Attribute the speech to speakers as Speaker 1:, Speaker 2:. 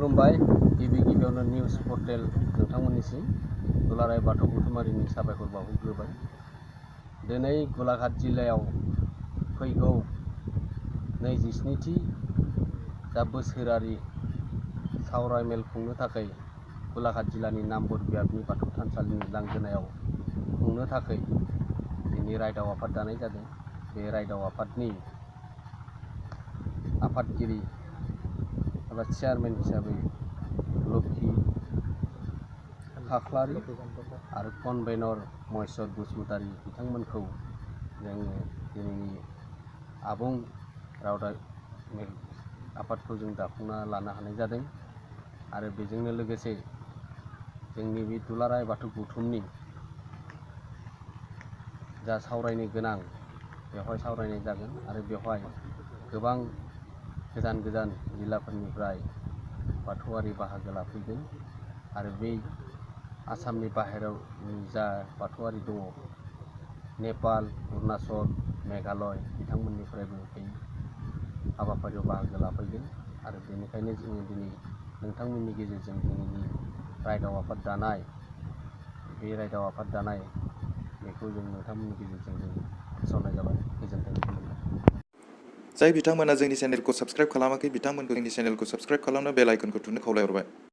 Speaker 1: खुलुमबाय गिबियावनो news portal नोंथांमोननिसिम दुलाराय बाथौ गौथुमारिनि साबायखर बावहरग्रोबाय। दिनै गलाघाट जिल्लायाव फैगौ 27थि बोसोरारि सावराय मेल खुंनो थाखाय गलाघाट जिल्लानि नामबर बियाबनि बाथौ थानसालिनि लांगोनायाव खुंनो थाखाय दिनै रायदाव आफाद दानाय जादों। बे रायदाव आफादनि आफादगिरि एबा चेयारमेन हिसाबै लक्षी खाख्लारि आरो कनभेनर महेश्वर बसुमतारी बिथांमोनखौ जोङो दिनैनि आबुं रायदाव मेल आफादखौ जों दाफुंना लानो हानाय जादों। आरो बेजोंनो लोगोसे जोंनि बे दुलाराय बाथौ गौथुमनि जा सावरायनो गोनां बेवहाय सावरायनाय जागोन आरो बेवहाय गोबां गोजान गोजान जिल्लाफोरनिफ्राय बाथौआरि बाहागो लाफैगोन आरो बे आसामनि बाहेरायाव जा बाथौआरि दङ नेपाल, अरुणाचल, मेघालय बिथांमोननिफ्रायबो बे हाबाफारियाव बाहागो लाफैगोन। आरो बेनिखायनो जोङो दिनै नोंथांमोननि गेजेरजों दिनैनि रायदाव आफाद दानाय बेखौ जों नोंथांमोननि गेजेरजों जों फोसावनाय जाबाय। गोजोन्थों।
Speaker 2: जाय बिथांमोना जोंनि चेनेलखौ साबस्क्राइब खालामाखै बिथांमोनखौ जोंनि चेनेलखौ साबस्क्राइब खालामनो बेल आइकनखौ थुनो खावलायहरबाय।